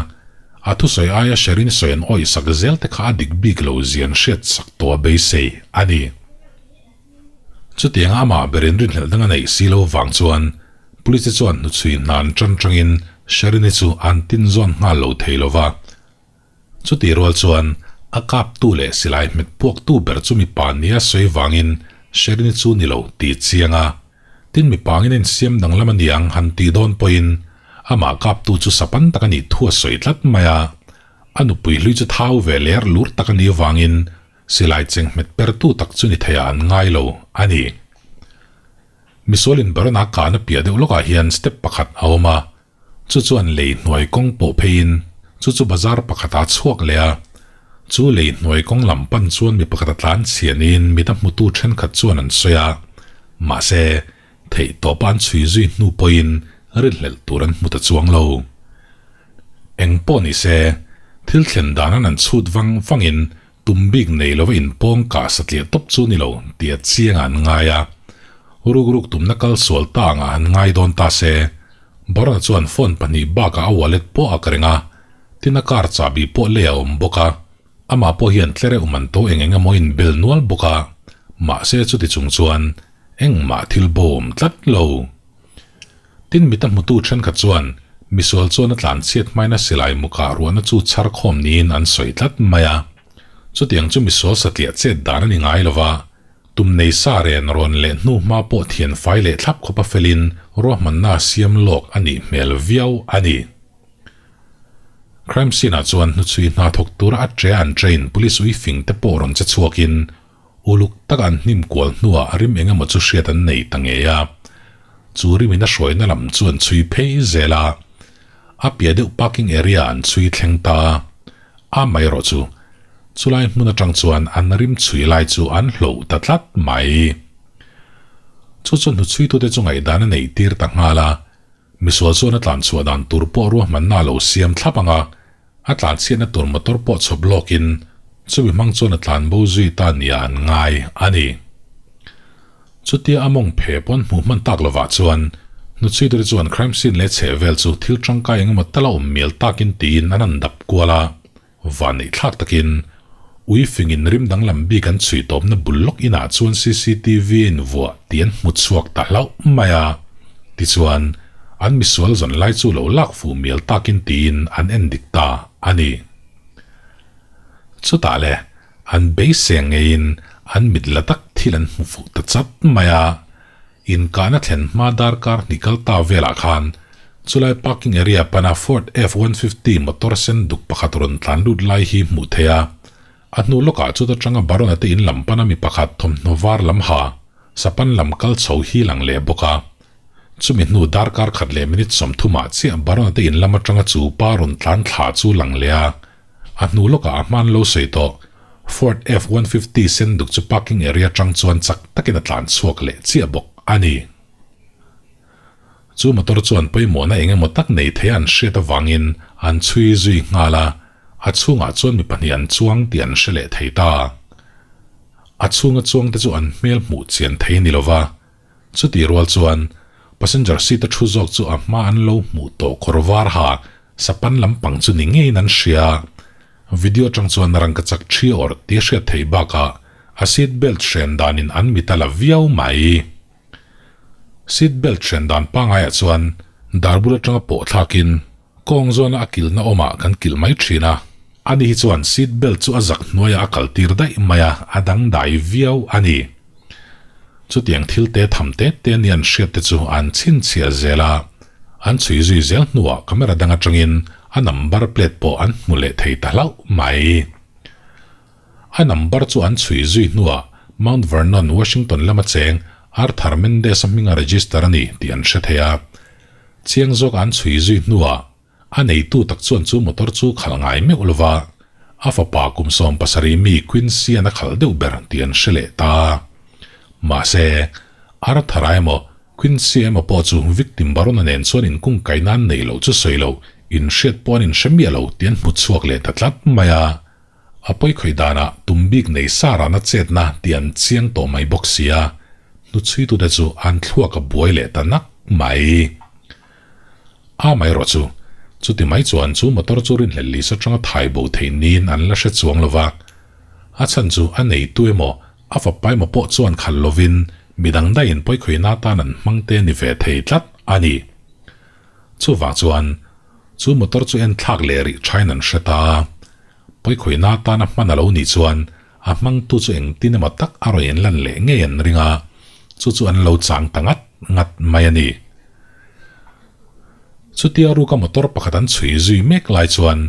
A thusawi aia Sherin sawi an awihsak zel te kha a dik bik lo zian hriatsak tawh a beisei a ni. Chutianga amah berin rinhlelh dang a neih si lo vang chuan Police te chuan hnuchhui hnan tan tangin Sherin-i chu an tin zawn nghal lo thei lo va. Chutih rual chuan a kaptu leh silai hmet puaktu ber chu mipa nia sawi vangin Sherin-i chu ni lo tih chiang a. Tin mipa angin a insiam danglam a niang han tih dawn pawhin amah kaptu chu sapan tak a nih thu a sawi tlat mai a. A nupui hlui chu thau ve ler lur tak a nih vangin Silai cheng hmet pertu tak chu ni theiah an ngai lo a ni. Misualin Barona kahna piah deuh lawkah hian step pakhat a awm a, chu chuan lei hnuai kawng pawh pheiin chu chu bazar pakhatah a chhuak leh a. Chu lei hnuai kawng lam pan chuan mi pakhat a tlan chhianin mit a hmutu thenkhat chuan an sawi a, mahse, theih tawpa an chhui zui hnu pawhin rinhlelh tur an hmu ta chuang lo. Eng pawh ni se, thil thlen dan an an chhut vang vangin tum bik nei lova inpawng kah satliah tawp chu ni lo tih a chiang ah an ngai a. Ruk ruk tumna kal sual ta angah han ngai dawn ta se, Barona chuan phone pahnih bakah a wallet pawh a ka reng a, tin a car chahbi pawh lei a awm bawk a. Amah pawh hian tlereuh man to eng eng emaw a inbel nual bawk a, mahse chuti chung chuan engmah thil bawm tlat lo. Tin mita hmutu thenkhat chuan misual chuan a tlanchhiat hmaina silai mukah ruahna chu chhar khawm niin an sawi tlat mai a. Chutiang chu misual satliah chet dan a ni ngai lova, tum nei sa ren rawn leh hnu hma pawh thian fai leh thlap khawpa felin ruahmanna a siam lawk a nih hmel viau a ni. Crime scene-ah chuan hnuchhui hna thawk tura a ṭe an train police ui fing te pawh rawn che chhuakin Uluk taka an hnim kual hnuah rim eng emaw chu hriat an nei ta ngei a. Chu rimin a hruaina lam chu an chhui phei zel a. A piah deuh parking area an chhui thleng ta a. Amaherawh chu, chulai hmun atang chuan an rim chhui lai chu an hloh ta tlat mai. Chu chu hnuchhuitute chu ngaihdan a neih tir ta nghal a. Misual chuan a tlanchhuah dan tur pawh ruahmanna a lo siam thlap ang a, a tlanchhiatna tur motor pawh chhawp lawkin chumi hmang chuan a tlanbo zui ta nia an ngai a ni. Chutia a mawng phe pawn hmuh hman tak lovah chuan hnuchhuitute chuan crime scene leh chhehvel chu thil tangkai engemaw tal a awm mial takin tiin an han dap kual a. Vanneih thlak takin ui fingin rim danglam bik an chhui tawpna bul lawk inah chuan cctv a invuah tih an hmu chhuak ta hlauh mai a. Tichuan, an misual zawn lai chu lo lak fuh mial takin tiin an en dik ta a ni. Chutah le, an beiseng ngeiin an mit la tak thil an hmu fuh ta chat mai a. Inkahna thlen hma darkar hnih kal ta velah khan chulai parking area pana Ford F-150 motor sen duk pakhat rawn tlan lut lai hi hmuh theih a. A hnu lawkah chuta tanga Barona te in lam pana mi pakhat thawmhnaw var lam ha sapan lam kal chho hi lang leh bawk a. Chumi hnu darkar khat leh minute sawmthumah chiah Barona te in lam atanga chu pa rawn tlan thla chu lang leh a. A hnu lawkah a hman lo sawi tawh. Ford F-150 sen duk chu parking area atang chuan chak takin a tlan chhuak leh chiah bawk a ni. Chu motor chuan pawimawhna eng emaw tak nei thei an hriat avangin an chhui zui nghal a, a chhungah chuan mi pahnih an chuang tih an hre leh thei ta. A chhunga chuangte chu an hmel hmuh chian thei ni lova, chutih rual chuan passenger seat a thu zawk chu a hma an lo hmuh tawh kawr var ha sapan lampang chu ni ngeiin an hria. Video atang chuan rangkachak thi awrh tih a hriat theih bakah a seat belt hren danin an mit a la viau mai. Seat belt hren dan pangaiah chuan dar bul atanga pawh thlakin kawng zawna a kilhna awmah kan kilh mai thin a. Ani hi chuan seat belt chu a zak hnuaiah a kaltir daih mai a, a dangdai viau a ni. Chutiang thil te tham te te nia an hriat te chu an chhinchhiah zel a, an chhui zui zel hnuah camera dang atangin a number plate pawh an hmu leh thei ta hlauh mai. A number chu an chhui zui hnuah Mount Vernon, Washington lama cheng Arthur Mendez-a hminga register a ni tih an hre thei a. Chiang zawk an chhui zui hnuah A neitu tak chuan chu motor chu khalh ngai meuh lova, a fapa kum 70 mi Quincy-a'n a khalh deuh ber tih an hre leh ta. Mahse, Arthur-a emaw, Quincy emaw pawh chu victim Barona nen chuan inkungkaihna an neih loh chu sawi lo, inhriat pawh an inhre miah lo tih an hmu chhuak leh ta tlat mai a. A pawikhawih danah tum bik nei sa rana chetna tih an chiang tawh mai bawk si a, hnuchhuitute chu an thluak a buai leh ta nak mai. Amaherawh chu, chuti mai chuan chu motor chu rinhlelh lisa atanga thai bo theih niin an la hre chuang lo va. A chhan chu a neitu emaw, a fapa emaw pawh chuan khalh lovin midang daihin pawikhawihna atan an hmang te ni ve thei tlat a ni. Chuvang chuan, chu motor chu en thlak leh rih thain an hre ta a. Pawikhawihna atana hman a lo nih chuan a hmangtu chu engtin emaw tak a rawn inlan leh ngei an ring a, chu chu an lo chang ta ngat ngat mai a ni. Chutia ruka motor pakhat an chhui zui mek lai chuan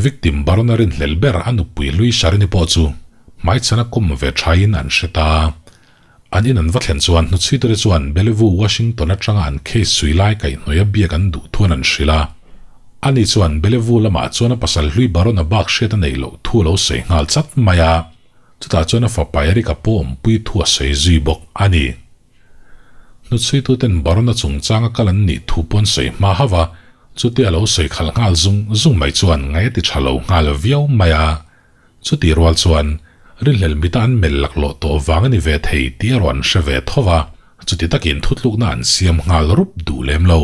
victim Barona rinhlelh ber a nupui hlui Sharini pawh chu hmaichhana kawm ve thain an hre ta. An in an va thlen chuan hnuchhuitute chuan Bellevue, Washington atanga an case chhui lai kaihhnawih a biak an duh thuan an hrilh a. Ani chuan Bellevue lamah chuan a pasal hlui Barona bak hriat a neih loh thu a lo sawi nghal chat mai a. Chutah chuan a fapa Eric-a pawh awmpui thu a sawi zui bawk a ni. Hnuchhuituten Barona chungchanga kal an nih thu pawn sawi hma hauh a, chutia a lo sawi khalh nghal zung zung mai chuan ngaih a ti tha lo nghal viau mai a. Chutih rual chuan rinhlelh mita an melh laklawh tawh vang a ni ve thei tih erawh an hre ve tho va, chuti takin thutlukna an siam nghal rup duh lem lo.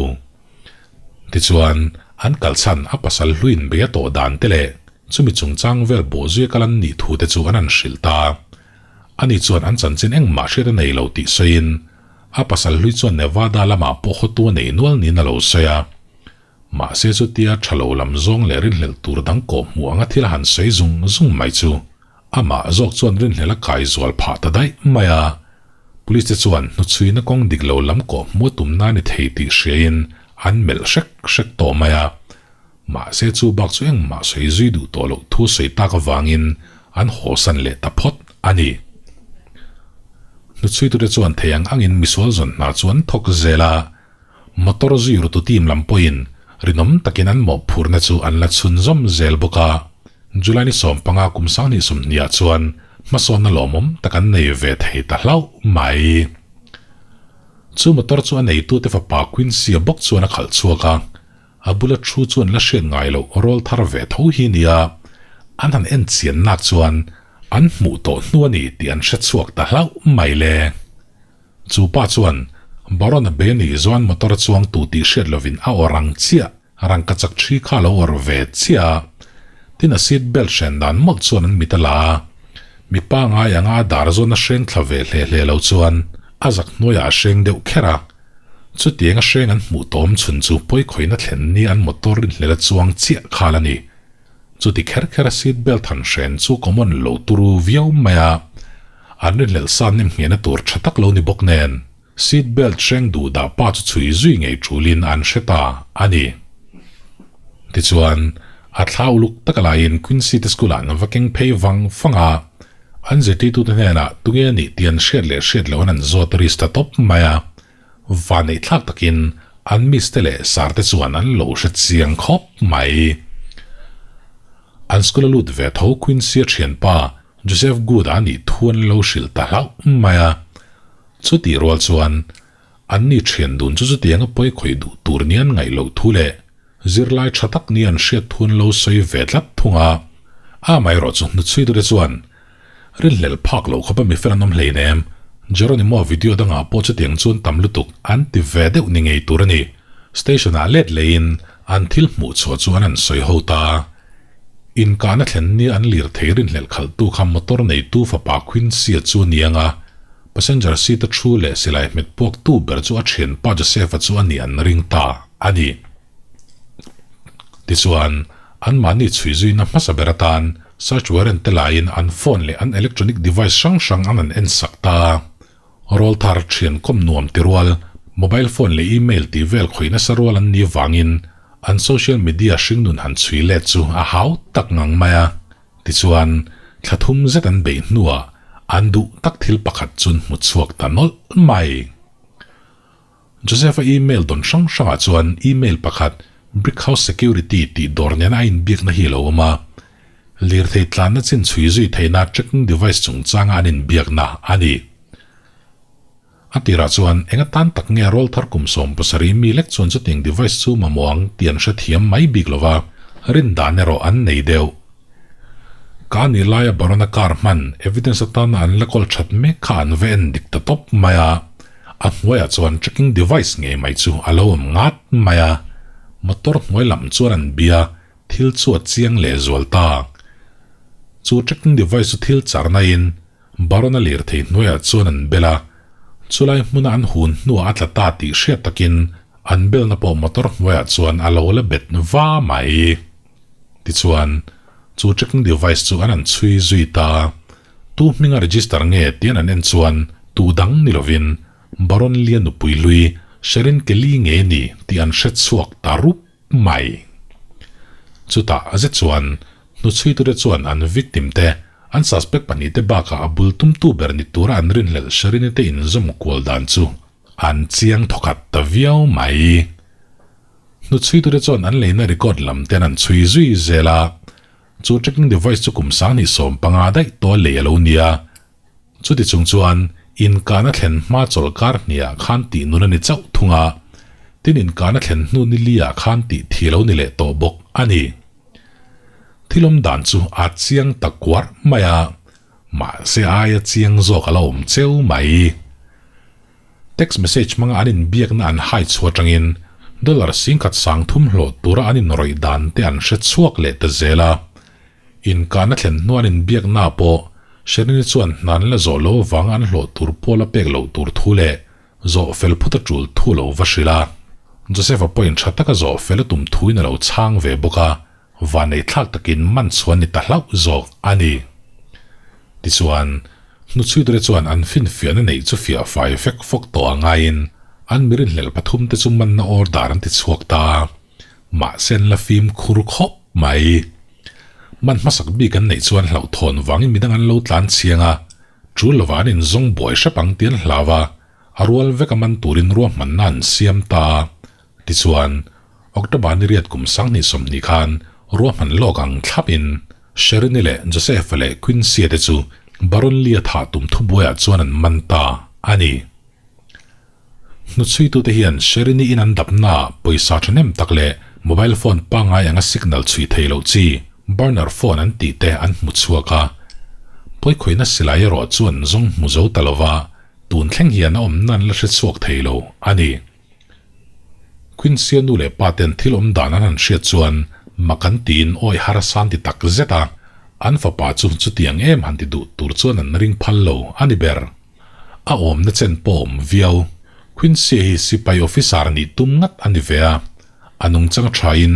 Tichuan, an kalchhan a pasal hluin bei a tawh dan te leh chumi chungchang vel bawhzuia kal an nih thu te chu an han hrilh ta. Ani chuan an chanchin engmah hriat a nei lo tih sawiin, a pasal hlui chuan Nevada lamah pawh hawtu a nei nual niin a lo sawi a. Mahse chutia tha lo lam zawng leh rinhlelh tur dang kawh hmuh anga thil a han sawi zung zung mai chu amah zawk chuan rinhlelh a kai zual phah ta daih mai a. Police te chuan hnuchhuina kawng dik lo lam kawh hmuh a tum na ni thei tih hriain an melh hrek hrek tawh mai a. Mahse chu bak chu engmah sawi zui duh tawh loh thu sawi tak avangin an hawsan leh ta phawt a ni. Hnuchhuitute chuan thei ang angin misual zawn hna chu an thawk zel a. Motor zui rutu team lam pawhin rinawm takin an mawhphurhna chu an la chhunzawm zel bawk a. July ni 15 kum 2020 ah chuan hmasawnna lawmawm tak an nei ve thei ta hlauh mai. Chu motor chu a neitute fapa Quincy-a bawk chuan a khalh chhuak a, a bula thu chu an la hriat ngai loh rawl thar ve tho hi nia an han en chian nak chuan an hmuh tawh hnu a ni tih an hre chhuak ta hlauh mai le. Chu pa chuan Baron-a be ni zuan motor a chuang tu tih hriat lovin a awr ang chiah, rangkachak thi kha a lo awr ve chiah a. Tin a seat belt hren dan mawlh chuan an mit a la a. Mipa ngai anga a dar zawn a hreng thla ve hle hle lo chuan a zak hnuaiah a hreng deuh kher a. Chutiang a hreng an hmuh tawm chhun chu pawikhawihna thlen ni an motor rinhlel a chuang chiah khal a ni. Chuti kher kher a seat belt han hren chu common lo turu viau mai a. An rinhlelh san nem nghehna tur tha tak lo ni bawk nen, seat belt hreng duh dah pa chu chhui zui ngei tulin an hre ta a ni. Tichuan, a thla uluk tak a laiin Quincy te school-ah an va keng phei vang vang a, an zirtirtute hnenah tunge a nih tih an hriat leh hriat loh an an zawt risk ta tawp mai a. Vanneih thlak takin an miss te leh sar te chuan an lo hre chiang khawp mai. An school a lut ve tho Quincy-a thianpa Joseph Good-a a nih thu an lo hrilh ta hlauh mai a. Chutih rual chuan anni thian dun chu chutianga pawi khawih duh tur ni an ngaih loh thu leh zirlai tha tak ni an hriat thu an lo sawi ve tlat thung a. Amaherawh chu hnuchhuitute chuan Rinhlelh phak loh khawpa mi fel an awm hleinem. Jeronimo video dangah pawh chutiang chuan tam lutuk an ti ve deuh ni ngei tur a ni. Station ah let leiin an thil hmuh chhuah chu an han sawi ho ta. Inkahna thlen nia an lirthei rinhlelh khalhtu kha motor neitu fapa Quincy-a chu a ni ang a, passenger seat a thu leh silai hmet puaktu ber chu a thianpa Joseph-a chu a nih an ring ta a ni. Tichuan. Anmahni chhui zuina hmasa ber atan search warrant te laiin an phone leh an electronic device hrang hrang an han ensak ta a. Rawlthar thian kawm nuam ti rual, mobile phone leh email tih vel khawih nasa rual an nih vangin an social media hringnun han chhui let chu a hau tak ngang mai a. Tichuan, thla thum zet an beih hnuah an duh tak thil pakhat chu an hmu chhuak ta nawlh mai. Joseph-a email dawn hrang hrangah chuan email pakhat Brick House Security tih dawr nena a inbiakna hi a lo awm a. Lirthei tlanna chin chhui zui theihna tracking device chungchanga an inbiakna a ni. A tirah chuan eng atan tak nge rawlthar kum 70 mi lek chuan chutiang device chu mamawh ang tih an hrethiam mai bik lo va, rin dan erawh an nei deuh. Ka nih laia Barona car hman evidence atana an la kawl that mek kha an va en dik ta tawp mai a, a hnuaiah chuan tracking device ngei mai chu a lo awm ngat mai a, motor hnuai lam chuan an bia thil chu a chiang leh zual ta. Chu tracking device chu thil charna in Barona lirthei hnuaiah chuan an bel a, chulai hmuna an hun hnuah a tla ta tih hriat takin an belna pawh motor hnuaiah chuan a lo la bet va mai. Tichuan, chu tracking device chu an han chhui zui ta a, tu hminga register nge tih an han en chuan tu dang ni lovin Baron Lia nupui hlui Sherin Kelly nge ni tih an hre chhuak ta rup mai. Chutah a zet chuan hnuchhuitute chuan an victim te, an suspect pahnihte bakah a bul tumtu ber ni tura an rinhlelh Sherin-i te inzawm kual dan chu an chiang thawkhat ta viau mai. Hnuchhuitute chuan an leina record lam ten an chhui zui zel a, chu tracking device chu kum 2015 daih tawh lei a lo ni a. Chuti chung chuan inkahna thlen hma chawlhkar hniah khan tih nun a ni chauh thung a, tin inkahna thlen hnu ni liah khan tih thi lo ni leh tawh bawk a ni. Thil awm dan chu a chiang ta kuarh mai a, mahse aia chiang zawk a la awm cheu mai. Text message hmanga an inbiakna an hai chhuah atangin dollar 10,300 hlawh tura an inrawih dan te an hre chhuak leh ta zel a. Inkahna thlen hnuan inbiakna pawh Sherin-i chuan hnan la zawh lo avanga an hlawh tur pawl a pek loh tur thu leh zawh fel phut a tul thu lo va hrilh a. Joseph-a pawhin tha taka zawh fel a tum thuin a lo chhang ve bawk a, Vanei thlak takin man chhuan ni ta hlauh zawk a ni. Tichuan, hnuchhuiture chuan an finfiahna neih chu fiah fai fek fawk tawh a ngaiin an mirinhlelh pathum te chu manna order an ti chhuak ta a, mahse an la fimkhur khawp mai. Man hmasak bik an neih chuan hlauhthawn vangin midang an lo tlan chiang a, tul lovah an inzawng buai hrep ang tih an hlau a, a rual vek a man turin ruahmanna an siam ta a. Tichuan, October ni riat kum 2020 khan ruahman lawk ang thlapin Sherin-i leh Joseph-a leh Quincy-a te chu Baron Lee-a thah tum thubuaiah chuan an man ta a ni. Hnuchhuitute hian Sherin-i in an dapnaah pawisa thahnem tak leh mobile phone pangngai anga signal chhui thei loh chi burner phone an tih te an hmu chhuak a. Pawikhawihna silai erawh chu an zawng hmu zo ta lova, tun thleng hian a awmna an la hre chhuak thei lo a ni. Quincy-a nu leh pa ten thil awm dan an han hriat chuan mak an tiin awi harsa an ti tak zet a, an fapa chu chutiang em han ti duh tur chuan an ring phal lo a ni ber. A awmna chen pawh awm viau. Quincy-a hi sipai officer nih tum ngat a ni ve a, a nungchang thain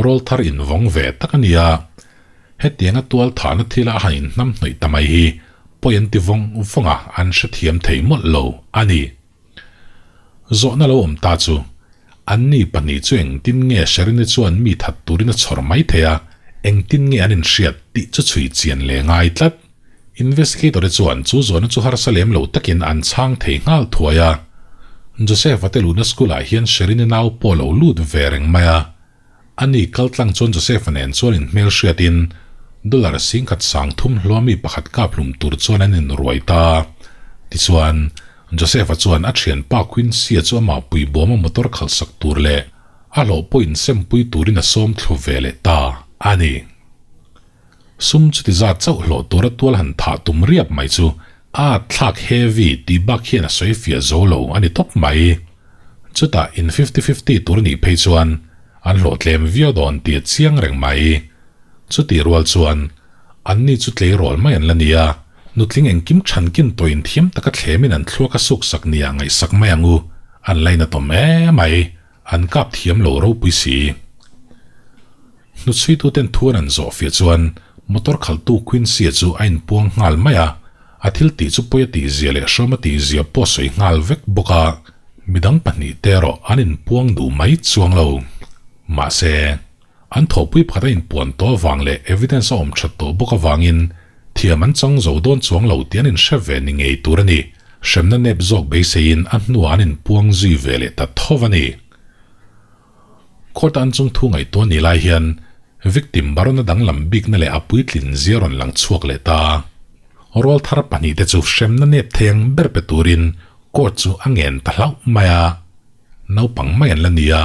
rawlthar invawng ve tak a ni a. Hetianga tual thahna thila a han inhnamhnawih ta mai hi pawi an ti vawng vawng a, an hrethiam thei mawlh lo a ni. Zawhna lo awm ta chu, anni pahnih chu engtin nge Sherin-i chuan mi that turin a chhawr mai thei a, engtin nge an inhriat tih chu chhui chian leh ngai tlat. Investigator-i chuan chu zawhna chu harsa lem lo takin an chhang thei nghal thuai a. Joseph-a te luhna school-ah hian Sherin-i nau pawh a lo lut ve reng mai a. Ani kaltlang chuan Joseph-a nen chuan inhmelhriatin dollar 10,300 hlua mi pakhat kap hlum tur chuan an inruai ta. Tichuan, Joseph-a chuan a thianpa Quincy-a chu amah puibawma motor khalhsak tur leh a hlawh pawh insempui turin a sawm thlu ve leh ta a ni. Sum chuti zat chauh hlawh tura tual han thah tum riap mai chu a thlak heavy tih bak hian a sawi fiah zo lo a ni tawp mai. Chutah in fifty fifty tur nih phei chuan an hlawh tlem viau dawn tih a chiang reng mai. Chutih rual chuan anni chu tleirawl mai an la ni a, nutling engkim thankin tawh inthiam taka thlemin an thluak a suksak nia ngaihsak mai ang u, an lainatawm em mai, an kap thiam lo ropui si. Hnuchhuituten thu an han zawh fiah chuan motor khalhtu Quincy-a chu a inpuang nghal mai a, a thil tih chu pawi a tihzia leh hrawm a tihzia pawh a sawi nghal vek bawk a, midang pahnihte erawh an inpuang duh mai chuang lo. Mahse, an thawhpui pakhat a inpuan tawh avang leh evidence a awm that tawh bawk avangin thiam an chang zo dawn chuang lo tih an inhre ve ni ngei tur a ni. Hremna nep zawk beiseiin a hnuah an inpuang zui ve leh ta tho a ni. Court-a an chung thu ngaihtuah ni lai hian victim Barona danglam bikna leh a puitlin zia rawn lang chhuak leh ta. Rawlthar pahnihte chu hremna nep thei ang ber pe turin court chu a ngen ta hlauh mai a. Naupang mai an la ni a,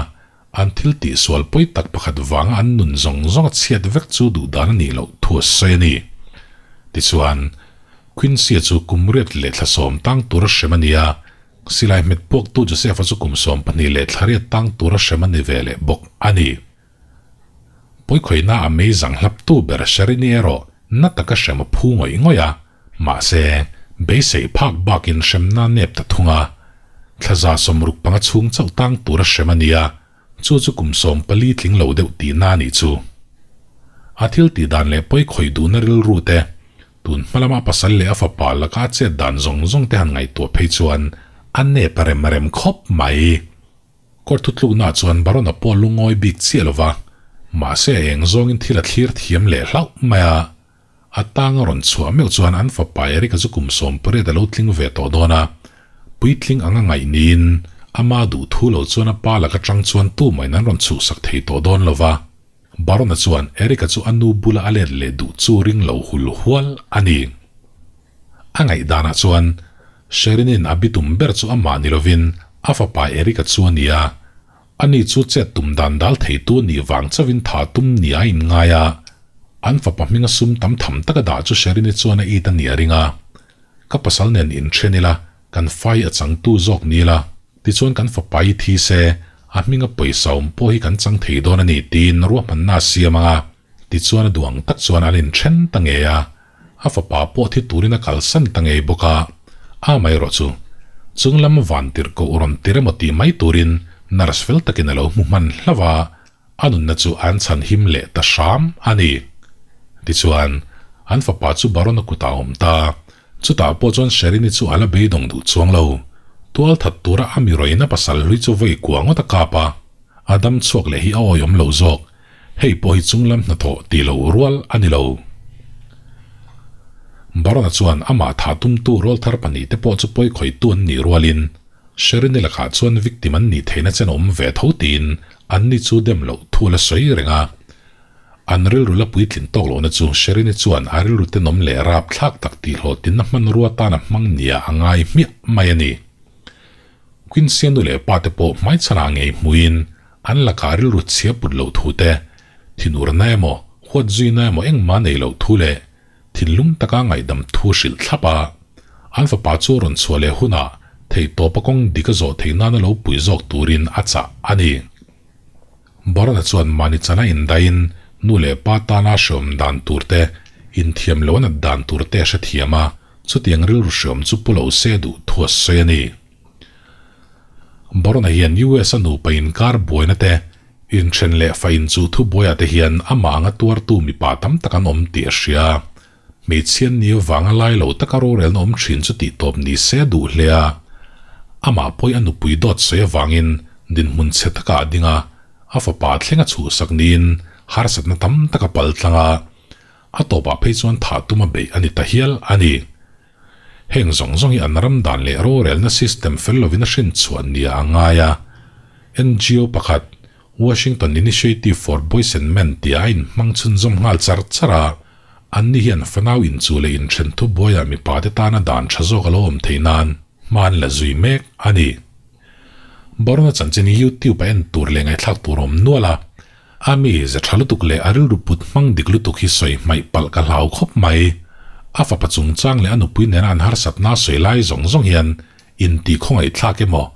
an thil tihsual pawi tak pakhat vanga an nun zawng zawng a chhiat vek chu duh dan a nih loh thu a sawi a ni. Tichuan, Quincy-a chu kum riat leh thla sawm tang tura hrem a ni a, Silai hmet puaktu Joseph-a chu kum 12 leh thla riat tang tura hrem a ni ve leh bawk a ni. Pawikhawihna a mei zang hlaptu ber Sherini erawh na taka hrem a phu ngawih ngawih a, mahse, beisei phak bakin hremna nep ta thung a. Thla 65 chhung chauh tang tura hrem a ni a, chu chu kum 14 tling lo deuh tihna a nih chu. A thil tih dan leh pawikhawih duhna rilru te, Tun hma lama pasal leh a fapa laka a chet dan zawng zawng te han ngaihtuah phei chuan a nep a rem rem khawp mai. Court thutluknaah chuan Barona pawh lungawi bik chiah lo va, mahse a eng zawngin thil a thlir thiam leh hlauh mai a. A tang a rawn chhuah meuh chuan an fapa Eric-a chu kum 18 a lo tling ve tawh dawn a, puitling anga ngaih niin ama duh thu lo chuan a pa laka tang chuan tumahin an rawn chhuhsak thei tawh dawn lo va. Barona chuan Eric-a chu a nu bula a let leh duh chu ring lo hul hual a ni. A ngaihdanah chuan Sherin-in a bitum ber chu amah ni lovin a fapa Eric-a chu a ni a, ani chu chet tum dan dal theitu a nih vang chauhin tha tum ni a inngai a, an fapa hminga sum tam tham taka dah chu Sherin-i chuan a it a nih a ring a. Ka pasal nen inthen ila, kan fai a changtu zawk ni ila, tichuan kan fapa hi thi se, a hminga pawisa awm pawh hi kan chang thei dawn a ni tiin ruahmanna a siam ang a, tichuan a duh ang tak chuan an inthen ta ngei a, a fapa pawh thi turin a kalsan ta ngei bawk a, amaherawh chu chunglam vantirhkoh rawn tir emaw tih mai turin nurse fel takin a lo hmu hman hlauh a, A nunna chu an chhan him leh ta hram a ni. Tichuan, an fapa chu Barona kutah a awm ta. Chutah pawh chuan Sherini chu a la beidawng duh chuang lo. Tual that tura a mi rawina pasal hlui chu vawi kua ngawt a kap a. A dam chhuak leh hi a awihawm lo zawk. Hei pawh hi chunglam hnathawh tih loh rual a ni lo. Barona chuan amah thah tumtu rawlthar pahnihte pawh chu pawikhawihtu an nih rualin Sherini lakah chuan victim an nih theihna chen awm ve tho tiin anni chu dem loh thu la sawi reng a. An rilru la puitlin tawk lohna chu Sherini chuan a rilru tenawm leh rapthlak tak tihhlawhtinna hmanrua tan a hmang nia a ngai hmiah mai a ni. Quincy-a nu leh pa te pawh hmaichhanah ngei hmuin an lakah rilru chhia put loh thu te, thinurna emaw, huatzuina emaw engmah nei loh thu leh Thinlung taka ngaihdam thu hrilh thlap a, an fapa chu rawn chhuah leh hunah theihtawpa kawng dik a zawh theih nana lo pui zawk turin a chah a ni. Barona chuan mahni chana indaiin nu leh pa tana hreawm dan tur te, inthiam lo a nat dan tur te a hrethiam a, chutiang rilru hreawm chu pu lo se duh thu a sawi a ni. Barona hian US a nupa inkar buaina te, Inthen leh fa inchuh thubuaiah te hian amah anga tuartu mipa tam tak an awm tih a hria. Hmeichhia ni avanga lai lo taka rorelna awm thin chu tih tawp ni se a duh hle a. Amah pawih a nupui dawt sawi avangin dinhmun chhe takah a ding a, a fapa thleng a chhuhsak niin harsatna tam tak a pal tlang a, a tawpah phei chuan thah tum a beih a ni ta hial a ni. Heng zawng zawng hi an ram dan leh rorelna system fel lovin a hrinchhuah nia a ngai a. NGO pakhat, Washington Initiative for Boys and Men tia a inhmang chhunzawm nghal char char a, anni hian fanau inchuh leh inthen thubuaiah mipate tana dan tha zawk a lo awm theih nan hma an la zui mek a ni. Barona chanchin hi YouTube a en tur leh ngaihthlak tur a awm nual a, A mi ze tha lutuk leh a rilru put hmang dik lutuk hi sawi hmaih palh ka hlau khawp mai. A fapa chungchang leh a nupui nena an harsatna sawi lai zawng zawng hian inti khawngaihthlak emaw,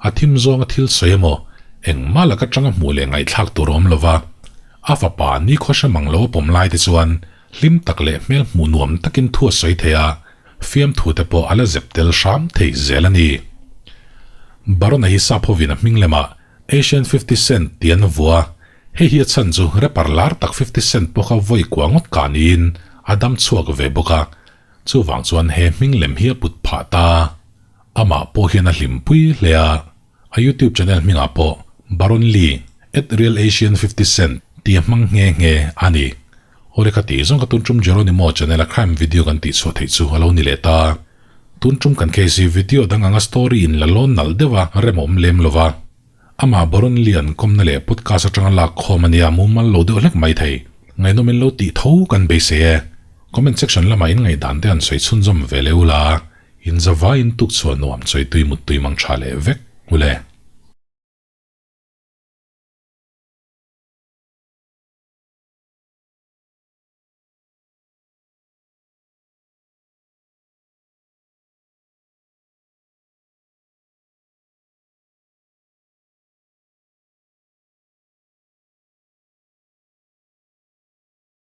a thim zawnga thil sawi emaw, engmah laka tanga hmuh leh ngaihthlak tur a awm lova. A fapa nikhaw hre mang lo a pawm lai te chuan hlim tak leh hmel hmuh nuam takin thu a sawi thei a, fiamthu te pawh a la zep tel hram thei zel a ni. Barona hi sap hovin a hming lemah Asian 50 Cent tih an vua. Hei hi a chhan chu rapper lar tak 50 Cent pawh kha vawi kua ngawt kah niin a dam chhuak ve bawk a, chuvang chuan he hming lem hi a put phah ta. Amah pawh hian a hlimpui hle a, a YouTube channel hmingah pawh Baron Lee at Real Asian 50 Cent tih a hmang nghe nghe a ni. Awle ka tih zawng ka tun tum Jeronimo channel a crime video kan tih chhuah theih chu a lo ni leh ta. Tun tum kan case hi video dang anga story in la lawn nalh deuh a rem a awm lem lo va. Amah Baron Lian kawmna leh podcast atanga lak khawm a nia mumal lo deuh hlek mai thei. Ngaihnawm in lo tih tho kan beisei e. Comment section lamah in ngaihdan te han sawi chhunzawm ve leh ula, in zavai in tuk chhuah nuam chawitui muttui mang tha leh vek ule.